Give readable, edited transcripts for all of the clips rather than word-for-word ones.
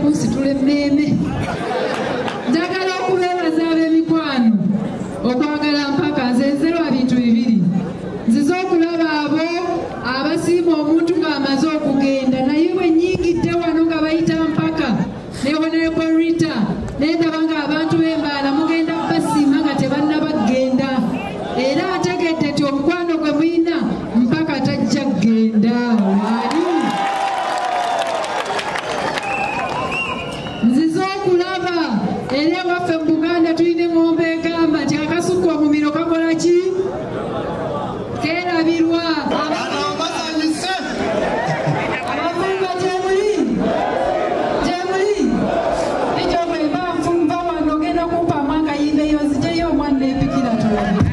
Kunsitula emmeeme. Njagala okubeebaza ab'emikwano okwagala Mpaka. Nze nzerwa bintu bibiri. Nzize okulaba abo abasiima omuntu ng'amaze okugenda, naye bwe nnyingidde wano nga bayita Mpaka ne Honorable Rita, nendaba ng'abantu b'Embaala mugenda basiima nga tebannaba kugenda, era ategedde nti omukwano gwe mulina Mpaka tajja kugenda. Waali nzize okulaba era ewaffe mu Buganda tulina eŋŋombe egamba nti akasukka omumiro kakola ki? Keerabirwa. Abavumba gyemuli, gyemuli ekyo bwemba nfumba wano ogenda kumpaamu akayimba eyo nzijeyo omwana empikira tulabe.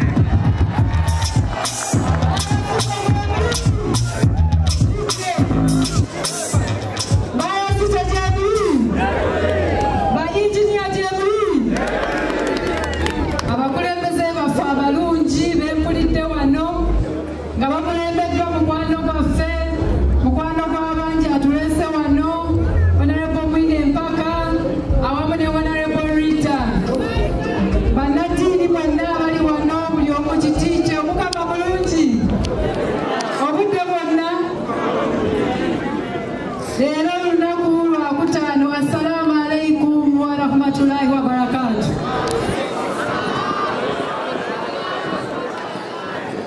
Bayazite gyemuli, bayinginiya gyemuli, abakulembeze baffe abalungi bempulidde wano nga bakulembeddwa mukwano gwaffe, mukwano gw'abangi atuleese wano, Honorable Mwine Mpaka awamu ne Honorable Rita. Bannaddiini bonna abali wano, buli omu kiti kye. Omukama mulungi obudde bwonna. Leero lunaku lwakutaano. Assalaamu alaikum warahmatullahi wabarakatu.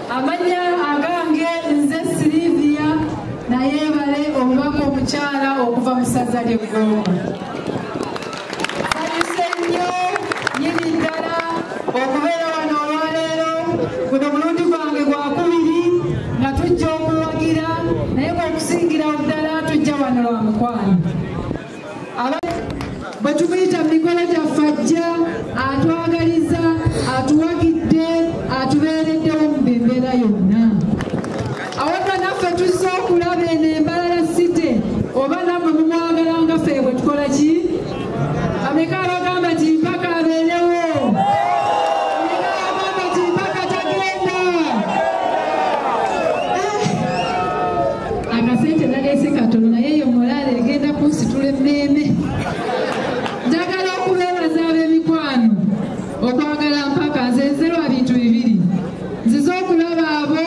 Amannya agange nze Silivia Nayebale, omubaka omukyala okuva mu ssaza ly'Eggomba. Nsanyuse nnyo nnyini ddala okubeera wano olwaleero. Guno mulundi gwange gwakubiri nga tujja okuwagira, naye ng'okusingira ddala tujja wano lwa mukwano. Bwe tumuyita mu mikolo gyaffe ajja, atwagaliza, atuwagidde, atubeereddewo mu mbeera yonna. Awo nno naffe tuzze okulaba eno Embalala City oba nammwe mumwagala nga ffe bwe tukola ki? Ameka abagamba nti Mpaka abeerewo? Ameka abagamba nti Mpaka tagenda? Akasente naleese katono, naye eyo molaale egenda kunsitula emmeeme. Njagala okubeebaza ab'emikwano okwagala Mpaka. Nze nzerwa bintu bibiri. Nzize okulaba abo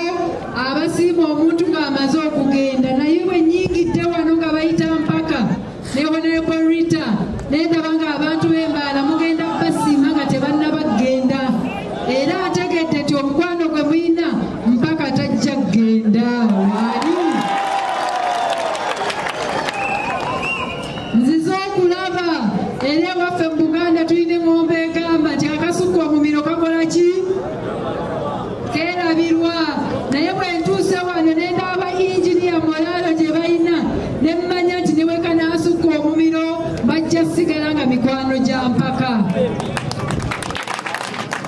abasiima omuntu ng'amaze okugenda, naye bwe nnyingidde wano nga bayita Mpaka ne Honorable Rita, nendaba ng'abantu b'Embaala mugenda basiima nga tebannaba kugenda, era ategedde nti omukwano gwe mulina Mpaka tajja kugenda. Waali nzize okulaba era ewaffe mu Buganda tulina eŋŋombe egamba nti akasukka omumiro kakola ki? Keerabirwa. Naye bwe ntuuse wano ne ndaba inginiya molaalo gye balina, ne mmanya nti ne bwe kanaasukka omumiro bajja sigala nga mikwano gya Mpaka.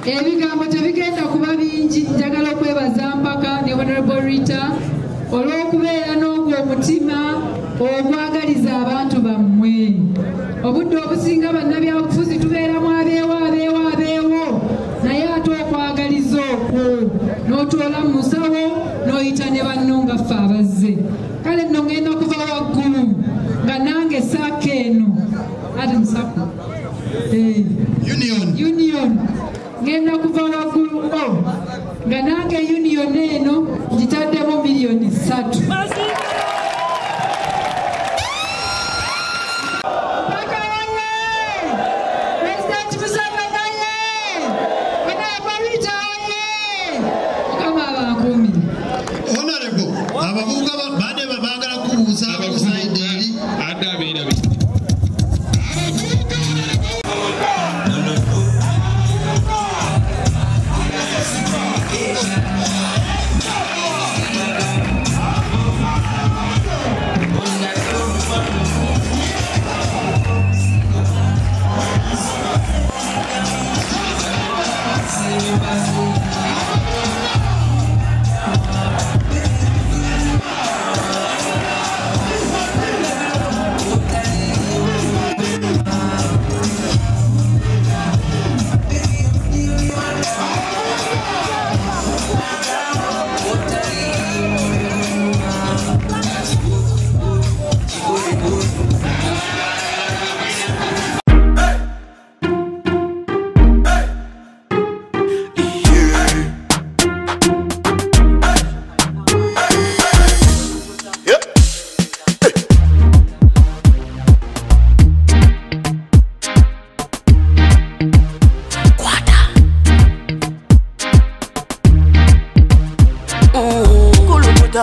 Ebigambo tebigenda kuba bingi. Njagala okwebaza Mpaka ne Honorable Rita olw'okubeera n'ogwo omutima ogwagaliza abantu bammwe. Obudde obusinga bannabyabufuzi tubeeramu abeewo abeewo abeewo, naye ate okwagaliza okwo n'otwola mu musawo n'oyita ne banno nga ffe abazze. Kale nno ngenda kuva waggulu nga nange saako eno ate musako Union. Union, ngenda kuva waggulu o nga nange union eno ngitaddemu miliyoni 3. Mpaka oye! President Museveni oye! Honorable Rita oye! Mukama abankuumire. Honorable, abavubuka badde baagala kubuuza ku side eri. Adde abeera bi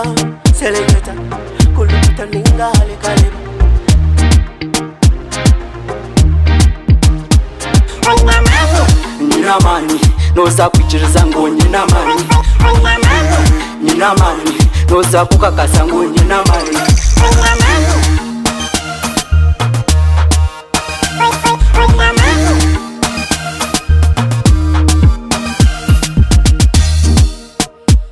Kulukuta, seleketa, kulukuta ninga halikaleba. Nina mani, noza kuchiriza ngo nina mani. Nina mani, noza kukakasa ngo nina mani.